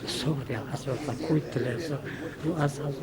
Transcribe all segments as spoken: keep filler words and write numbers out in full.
Sorry, also, like, quickly, so, as, as,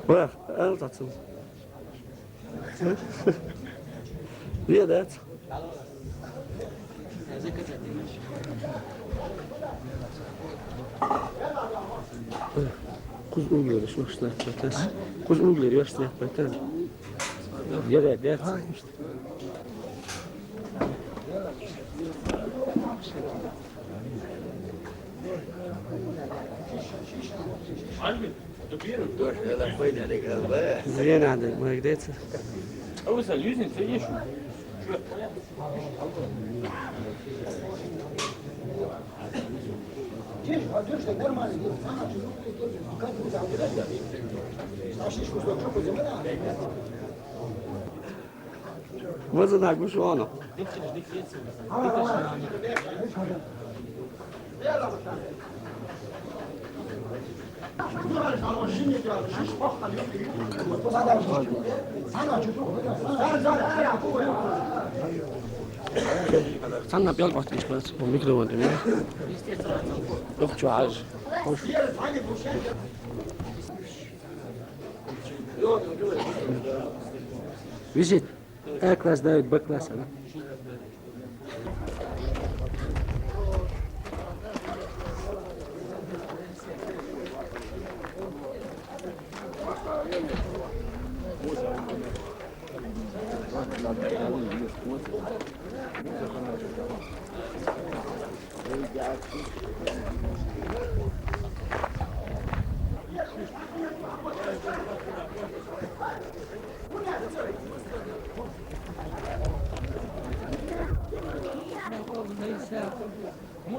Well, I'll touch them. Yeah, that's. Kuz ugleri şu işte. Kuz ugleri şu işte. Yeah, that's. Зря надо, молодец. Vă zic, da, cu și unul. Sana bir bak işte, bu mikrofon değil mi? Yok, şu ağaç. Hoş. Висит. Э класс дают Б класса, да?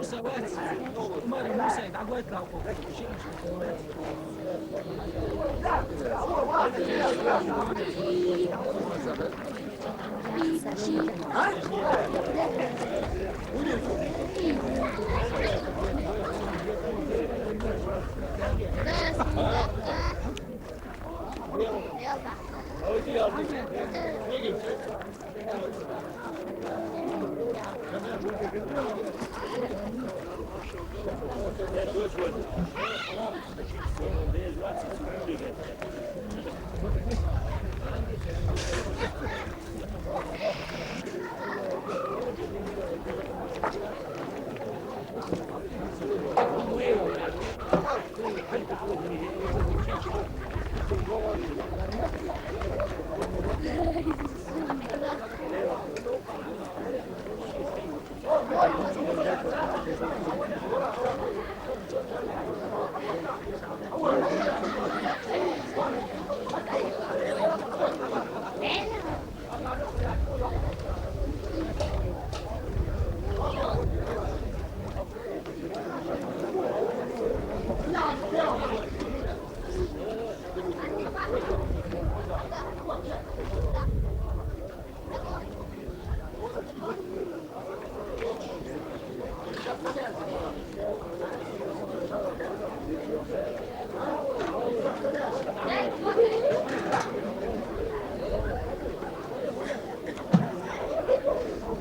موسى واتس. عمر موسى يتعقد لك.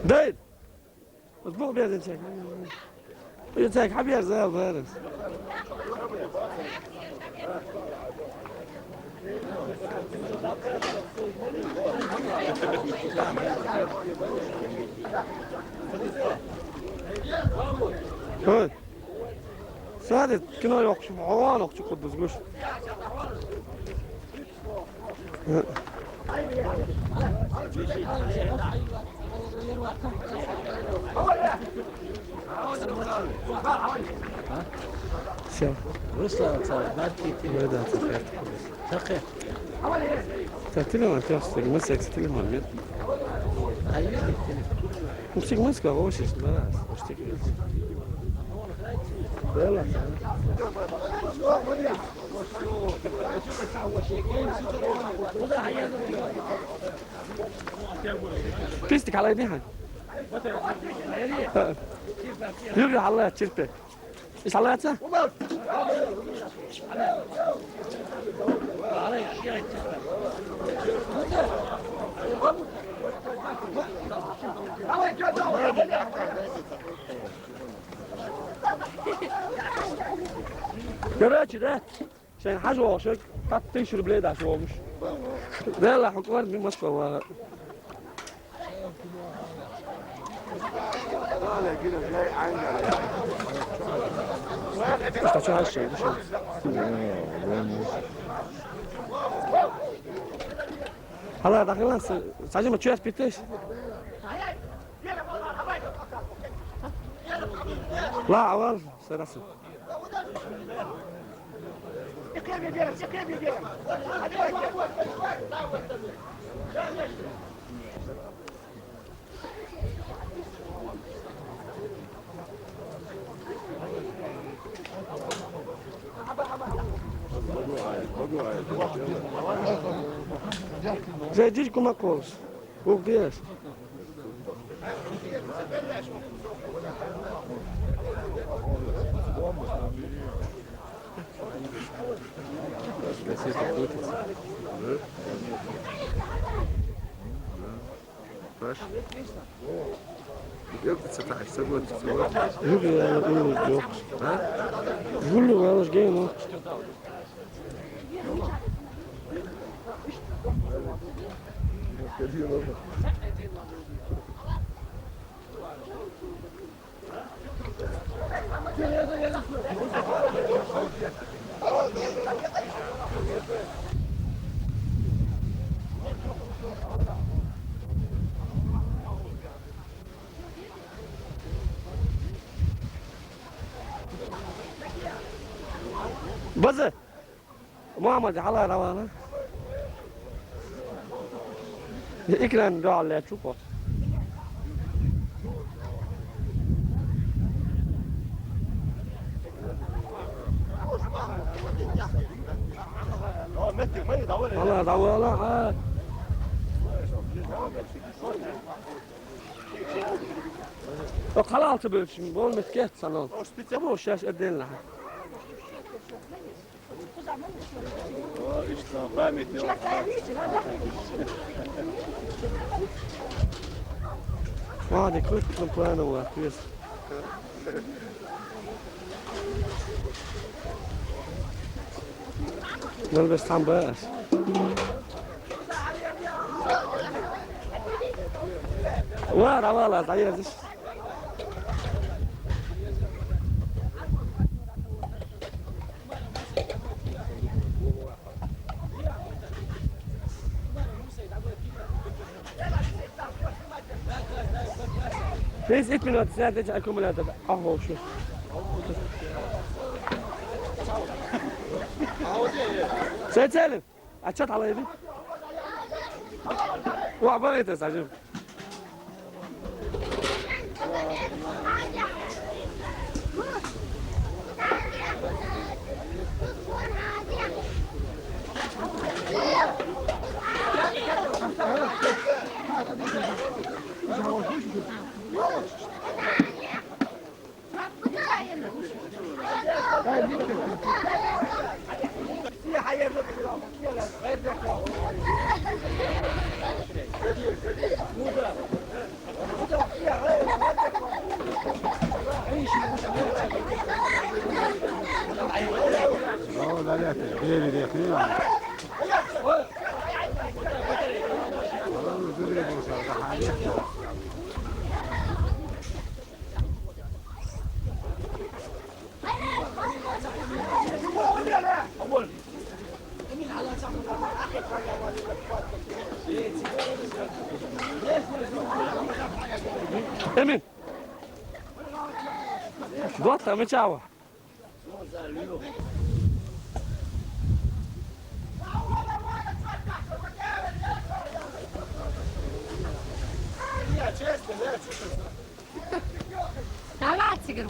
داير. اصبغ بيها زين شاك. بيها شاك حبيها زين فارس. Ой. Saadet, kino yok şu, hava yok şu Kuduz kuş. Все. Ruslan, sen, ben, Taqi. Sen telefon, sen telefon, sen telefon, ben. Musik, musik, o şey, ben. Hoşçakalın. Böyle. Pislik, halay ne hal? Yürü, Allah çırpı. Is Allah yatsa? Короче, да? Sen hacı olacak, tatlı şurubile daşı olmuş. Valla hukuk var mı Moskova var. İşte şu her şey, bu şey. Hala dakika lan, sa-, sadece mi çöz bitiş? La, aval, sırası. Zé Dídio Cumacos. Burguês. Yok, yok. Ha? Gülü varmış, gelin o. Bazı. Muhammed, hala ravana. İkran dua le çupo. Hala ravana ha. O kalaltı bölüşüm, bol metket sana. Bu şaş edenler. Ладно, крутится планово, ответ. Ноль без там бэс. Ва, равала, заездишь. Biz ilk minut sen de akkumulâtor. Ah, olsun. Sen Selim. Açat alaydı. Vah, bak et, sacım. Emin. Dua ta me chava. Давай, Тигр.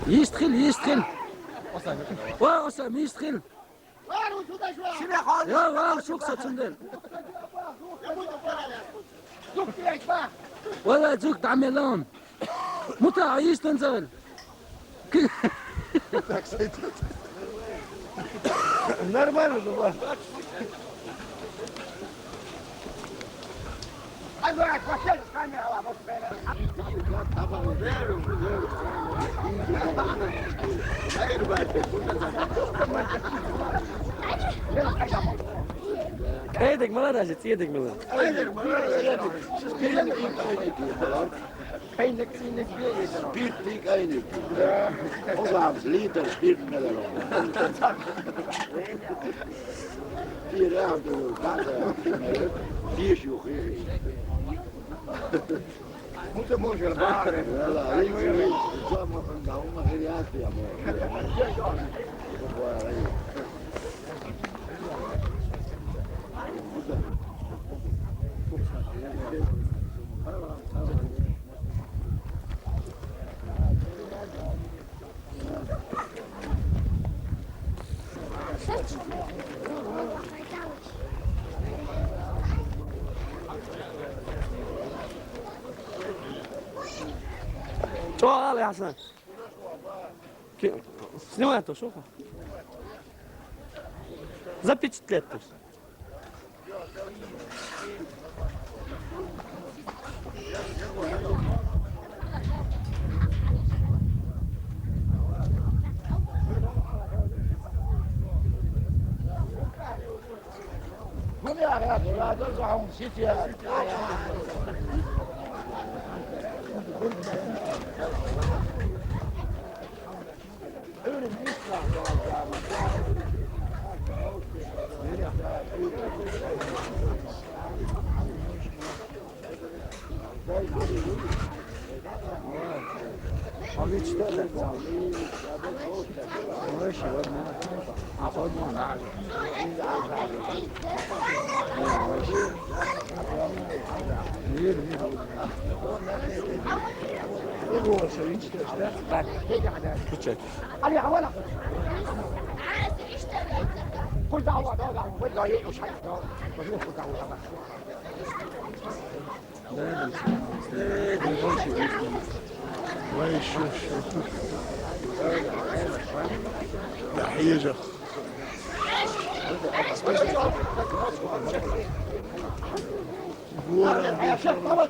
يستخل، يستخل. واه، أسامة، يستخل. يا واه، شو قصة شندل؟ ولا زوك تعملون. متى عيشت انزل؟ Нормально, ну, ладно. Edik mi lan, Raşit? Yedik mi lan? Edik mi lan? Edik. Kaynak, kaynak bir yeter. Spirtlik aynı. O zaman liter spirt ne der o? Bir yaptı, bir şey yok. Mucho, mucho, el padre. Valla, ahí, ahí, vamos a andar, una geriatría, amor. Чё, Али Хасан? Ки-, снимай это, что? Запечатлеть. Включать. Да, да, да. Давай ещё, ещё. Да, езжу. Гора, гора.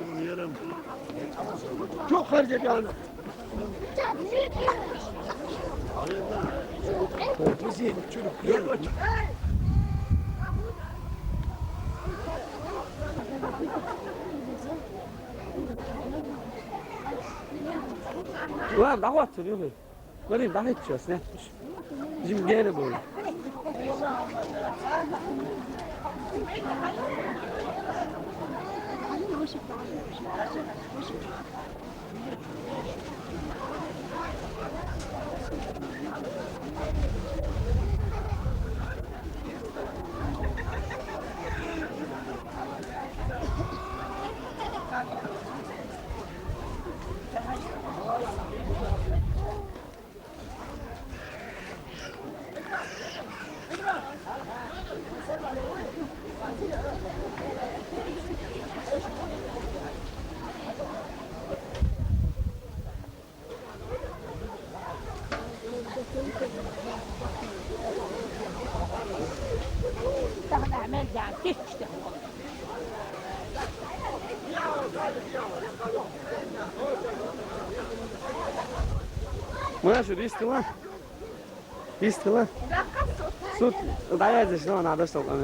Çok harcayacağım. Ulan, ne yaptın, yok mu? Göreyim, daha hiç yok, ne etmiş? Bizim geri bu. Мына шу дистила. Дистила. Сут. Даязиш, но надо, что там.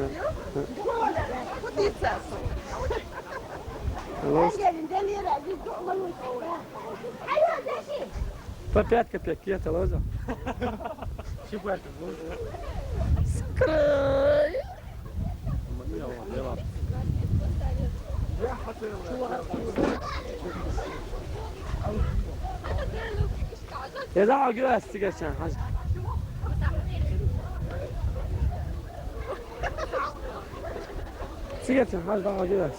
Лост. По пять копеек, это лоза. Скрой. Я за газ, сигаретчан, хаж. Сигаретчан, хаж, за газ.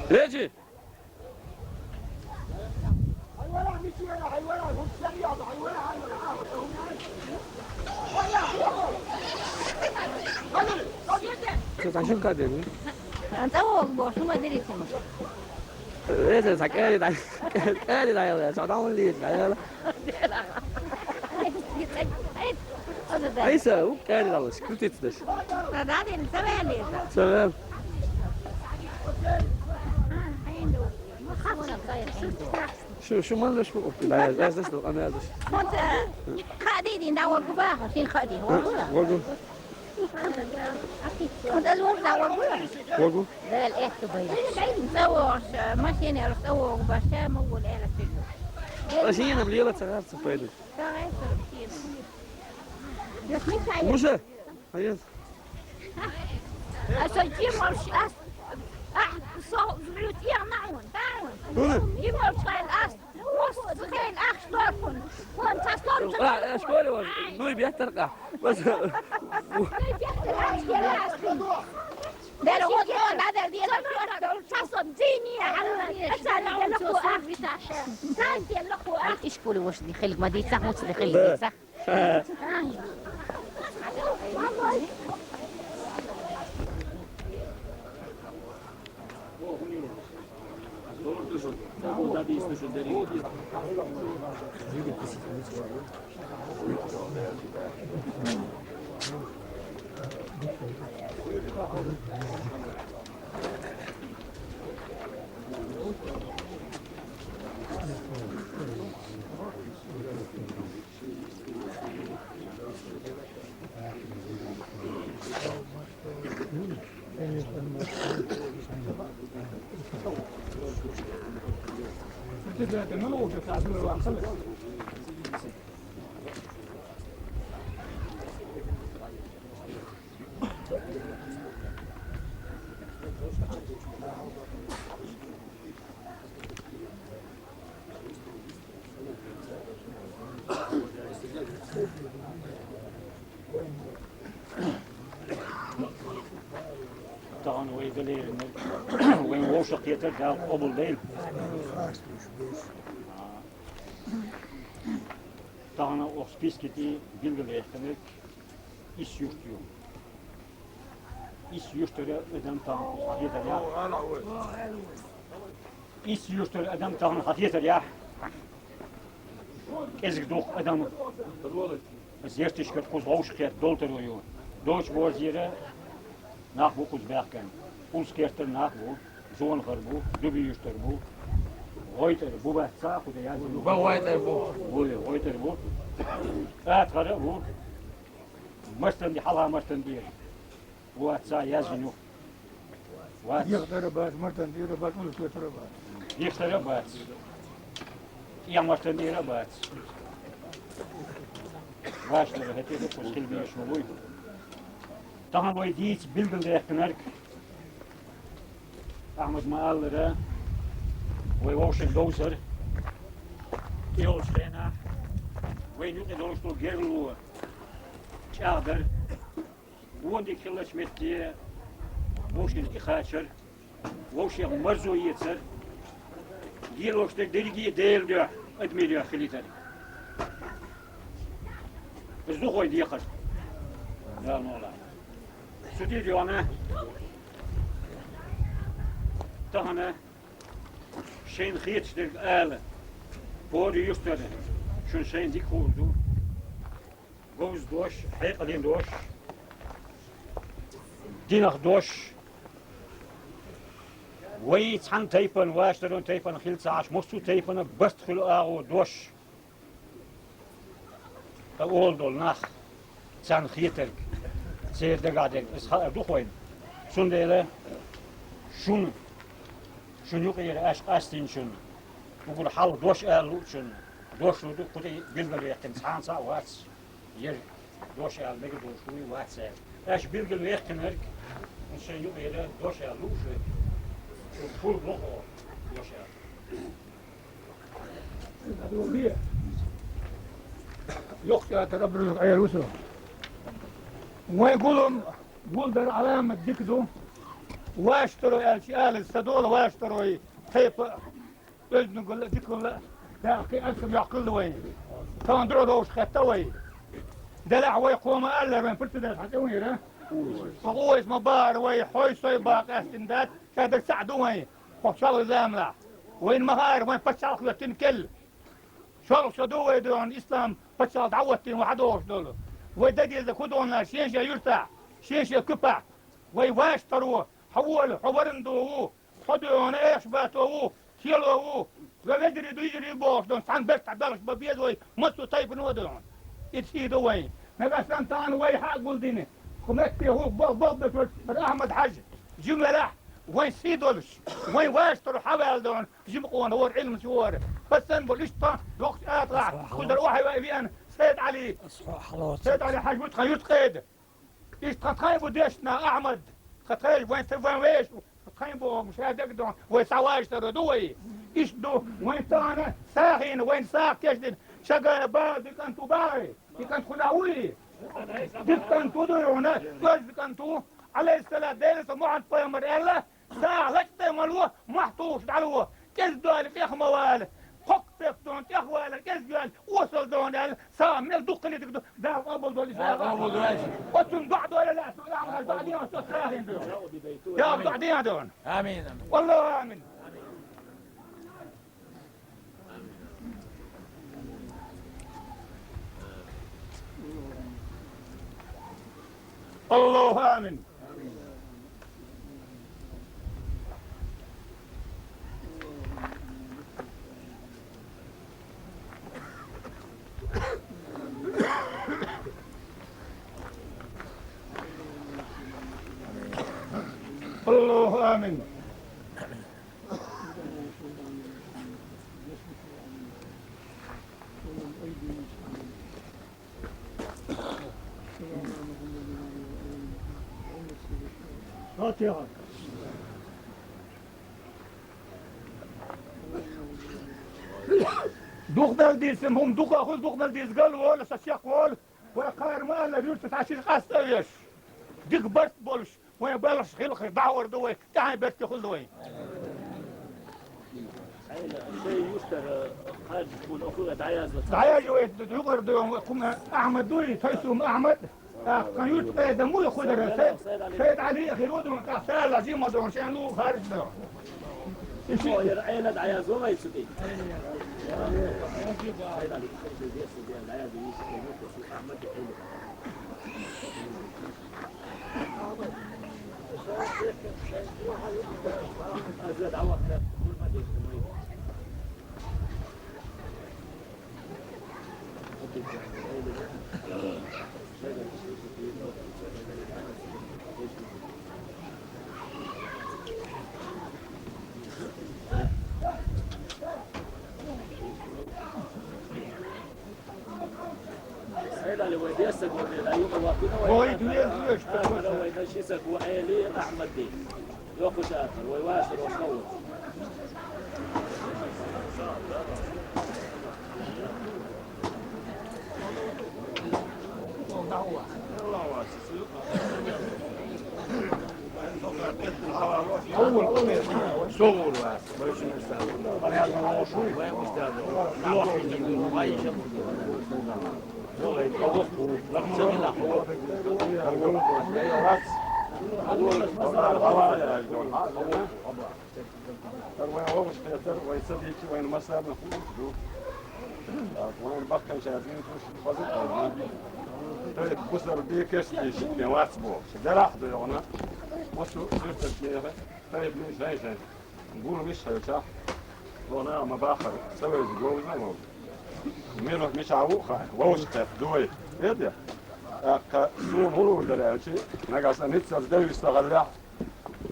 Reggie! Це за що кадені? А це о, бо що ми дивимося? Це за кері, так. Кері, так, я, що там літ, так, я. Ай, це, у, кері, так, скрутить десь. Та да, він це вели. Це вели. Ай, ну, хапчик, ай, ай, ну. Şu, şu mal da şu. لا، لا، لا، لا، لا. Monte, خديدي، ندور قباها، شين خدي، هو ها؟ قباها. Oldu. Monte، ندور قباها. Oldu. لا، لا، إيه، تبين. ندور، ماشي، أنا أروح أدور قباها، شام، أول، إيه، لا، شنو. Aşıyı ne biliyorlar, sana sıfaydı. Tamam, şöyle bir şey. Musa. Hayır. Asa jimol sh-, as-, ah, so, zrut ya maun, maun. Huna. Jimol shal as, was khel ach storkun. Kon ta storkun. Ah, eh, shkole was, noi biatar ka. Bas. Noi biatar ka, ya as. Dero hot, no, nader di, no, no, no, taso dini, Allah. Asa na ko ah. Sa di ko ah. Ish kuli was di khil madisa, mus di khil madisa. Tahan ve gelelim. Ve boşluk yeter, daha kabul değil. Tahan o spisketi bilgileştirmek iş yurtuyor. İş yurtları ödem tahan yeter ya. İş yurtları ödem tahan yeter ya. кӀезига дукха адам. Ас ертишкара кхуза вовшахкхетта долтаро ю. Долча бозера нах бу кхуза баьхкан. Урс кертара нах бу, Зонахара бу, Дуби-Юьртара бу, ГӀойтӀара бу, вац цхьа а кхуза яздина. Ба ГӀойтӀара бу. Бу, ГӀойтӀара бу. ТӀатхара а бу. Мартан ди, хьалха Мартан дера. Вац цхьа а яздина. Вац. Дехтара бац, Мартан дера бац, Улус-Кертара бац. Дехтара бац. ТӀехьа Мартан дера бац. Ваштара хӀетера кхуза хила безаш ма буй. Тахан вай дийца билгалдаьккхинарг, Ахьмада ма-аллара, вай вовшийн довзар, тӀейолча хенахь вайна юкъе долуш долу гергарло чӀагӀдар, вон дика хиллачу метте вовшийн тӀекхачар, вовшех марзо эцар, лелош дерг дерриге а Делан дуьхьа, адамийн дуьхьа хилийтар. Иза ду вай декхар. Дала мукъ лахь. Цу тӀе а доьгӀна, тахана шайна хеташ дерг ала, Пори-Юьртара, шуна шайна дика хуур ду. Говза дош, хьекъале дош, динах дош, вай цхьана тайпана, ваштаран тайпана хила ца Ӏаш, массо а тайпана барт хуьлу агӀо дош. Ткъа олу долу нах, царна хетарг, церан дагахь дерг, иза хаар ду-кх вайна. Цундела шуна, шуна юкъера аша къастийна шуна, уггар хьалха дош ала луучунна, дош лур ду, кху тӀе билгалваьккхина цхьана цхьаъ вац, яра дош ала мегар долуш вуй, вац аьлла. Аша билгалваьккхинарг, шайн юкъера дош ала лууш верг, цунна хӀума лохо дош ала. Йоккха чӀатар абружух Ӏер ву со. Вайн гулам, гулдар Ӏаламат дика ду. Ваштаро аьлча ала, сан дола ваштарой, тайпа а, оьздангалла а, дикалла а, даккхий алсам йоккхалла вайн. Тахана дуьхьал вовшах хетта вай. Делахь вай кхо ма-аллара, вайн председатель хьан тӀе вийра? Ткъа Ойса ма бахара вай, хьой-сой бан къаьстина дац, ша дерг цхьаъ ду вайн. Хьо чолгӀа заманахь. Вайна ма хаара, вайн пачхьалкх хӀоьттина кел. ШолгӀа шо ду вай доьгӀна ислам пачхьалкх дӀахӀоттийна вай хьадогӀуш долу. Вай дан деза хӀу догӀна шен-шен юьртахь, шен-шен куьпахь. Вай ваштаро, хьо вола, хьо варан ду ву, тхо доьгӀна эхаш бато ву, кхело ву. Вай вежарий ду, йижарий бохуш долу цхьана бертахь белхаш бан беза вай, массо а тайпано а доьгӀна. И сий ду вайн. Нагахь санна тахана вай хьа а гулдина, кху метте хӀух бал-, балдашвар Ахьмад-Хьаьжа, жима велахь, вайн сий долуш, вайн ваштаро хьаваьлла доьгӀна, жима къона вара, Ӏилманча вара. Хасан болу иштта доккхачу атагӀахь, кхузара охьавеана Сайд-Ӏали. Сайд-Ӏали-Хьаьжа ву тхан юьртан къеда. Иштта тхан тхайн бу дешна Ахьмад, тхан тхайша вайн ца ван веш, тхан тхайн бу хӀума ша дага доьгӀна, вай схьа ваштаро ду вай. Иштта ду, вайн тахана сагӀина, вайн сагӀа кечдина, шагара бала дикант ву бахьа. Дикант кхунахь вуй? Дикант ву ду хьуна, оьзда дикант ву. Ӏалайхиссалат, Делан со Мухьаммад пайхамар аьлла, сагӀа лачкъа тӀе ма ло, мохь тухуш дӀало, кӀезиг доьлла тӀех ма вала, кхокка пекк дон тӀех вала, кӀезиг йоьлла, осал дон аьлла, сагӀа мел дукха хилийтарг ду, Дала къобал дойла иза. Дала къобал дойла. Оцунна доӀа дойла лаьцна, Дала доӀа дийна со сагӀина ду. Дала доӀа дийна ду. Амин, амин. Валлаху амин. Аллаху амин. Аллаху амин. Фатиха. Дукха дала дийцина хӀума дукха хуьлу, дукха дала дийца гал волу, сан чекх волу, вай кхара ма-аллара, юьртаца хьаьшшиъ къаста а веш. Дика барт болуш, вайн белхаш хилхаш дӀахьор ду вай, тӀаьхьен беркате хуьлда вай. Шайн юьртара кхаржаш ву, оха дӀаязва. ДӀаяжа вай, юкъара ду, кхуна Ахьмад дуй, Тойсум Ахьмад. ТӀаккха юьртан къеда ма ву кху дара, Сайд-Ӏали а хир ву дуна, тӀаккха Сала жима дуна, шен лу харж ду. Иштта яра Ӏела дӀаязва вай цу тӀе. Вайн вовшахтетар, вай ца дийцача, вайна массарна хууш ду. Вайна бахканчаьрга хоза а хьовза. Тайпа бусалба декхарийча вац бохуш. Дарахь а доьгӀна, массо а суьрташ нехан, тайпанаш шайн-шайн. Гуламаш хилчахь, вона ма бахара, ца вевза говза а вовза. Мила мичахь ву а хаьа, вовшахтетта дой. Эда? ТӀаккха суна хӀун лууш дара аьлча, нагахь санна ниццалц девзаш ца хиллехь,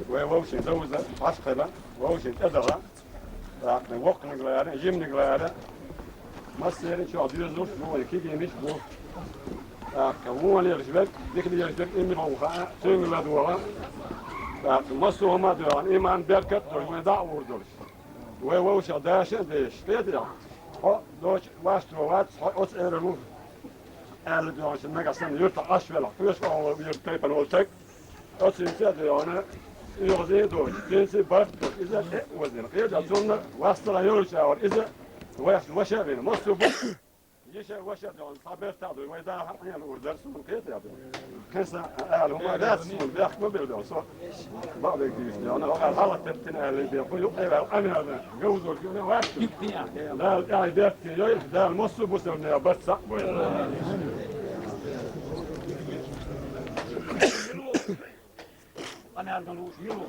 вай вовшийн довза хьаш хила, вовшийн тӀедала, тӀаккха воккханиг лара, жиманиг лара, массеран чохь доьзалш бу, вайн кегийнаш бу. ТӀаккха вон лелаш верг, дика лелаш верг, иман хьо хаьа, цуьнга ладогӀа. ТӀаккха массо а хӀума а доьгӀна, иман беркат а долуш, вайн дӀа а ур долуш. Вай вовшах даша а дезаш, кхетий, хьо доцу ваштаро вац, хьо оцу эр ву, аьлла доьгӀна, нагахь санна юьртахь Ӏаш велахь, кхоьшу оха ву юьртан тайпана волу стаг. Оцуьнца а доьгӀна, оьгӀазе а доцуш, цуьнца а барт а долуш, иза а тӀе а озийна. Кхетий, цунна васт ца хилла йолчу агӀор, иза вайх ваша а вина, массо а бу. Йиша а ваша а доьгӀна, цхьа бертахь а дуй, вай дахар Ӏена луур дара суна, кхетий. Кхин сан ала хӀума дац суна, бехк ма била доьгӀна, со бакъдерг дийцина доьгӀна, хьо аьлла хьалха теттина аьлла, бен, хӀун юкъе ваьлла къамелна, говзалла юна вац. Дала тӀаьхье беркате йойла, Дала массо а бусалбанех барт цхьаъ бойла. Къамел дан лууш мила ву?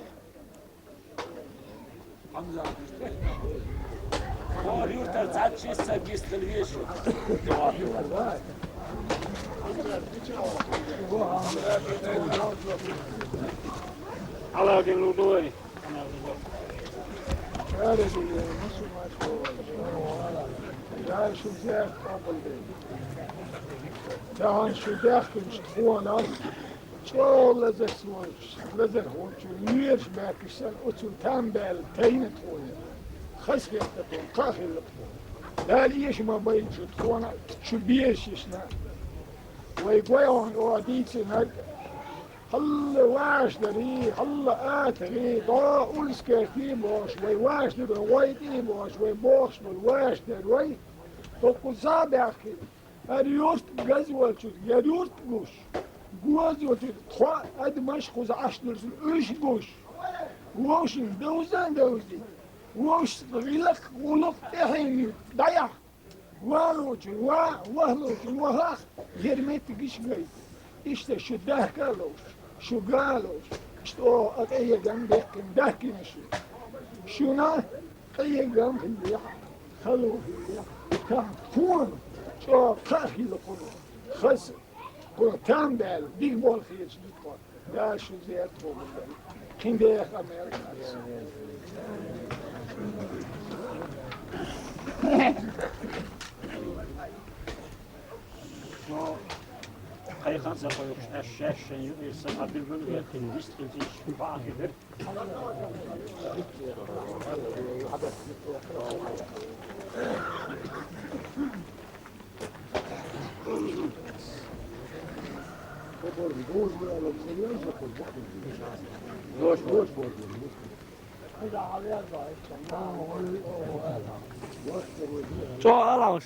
Хьамзат. Хьо юьртара цхьацца шиъ стаг гистал везаш ву. ХьалагӀдина лу ду вай. Дала шу зерат къобалдойла. Тахана шу даьхкинчу тхона чӀогӀа лазарш волчу, лазархочун лоьраш баьхкаш санна, оцу там баьлла тайна тхуна. Хазахетта тхуна, кхаа хилла тхуна. Дала эша ма байла шу тхуна, шу безаш йишна. Вай гой хьуна оха дийцинарг, хьалла ваша дарий, хьалла атагӀий, дӀо улласкертий бохуш, вай ваша даро гӀой тӀе бохуш, вай бохуш болу ваша дар вай, доккхуза а баьхкина. ХӀара юрт газа волчуьра, яра юрт гуш, гоза йолчуьра тхо адамаш кхуза Ӏаш дерза уьш гуш, вовшийн довза а довзий, вовшашца гӀиллакх а, гӀуллакх а тӀаьхьенга дӀаяхьа, валочун ва, вахлочун вахахь, хӀара меттигаш гайта. Иштта шу дахка а ловш, шу га а ловш, иштта оха къегам баьккхина даьхкина шу. Шуна къегам хилла, хало хилла, тахана тхуна чӀогӀа кхаа хилла кхуна, хаза, кхуна там баьлла, дика болу хеташ ду тхо. Дала шу зерат къобалдойла. Кхин деха къамел дац. Со кхайкхам ца кхойкхуш, аш шаьш шайн юкъера сан а билггал а вехкина, вистхилча бахьа хир. ЧӀогӀа ала уьш.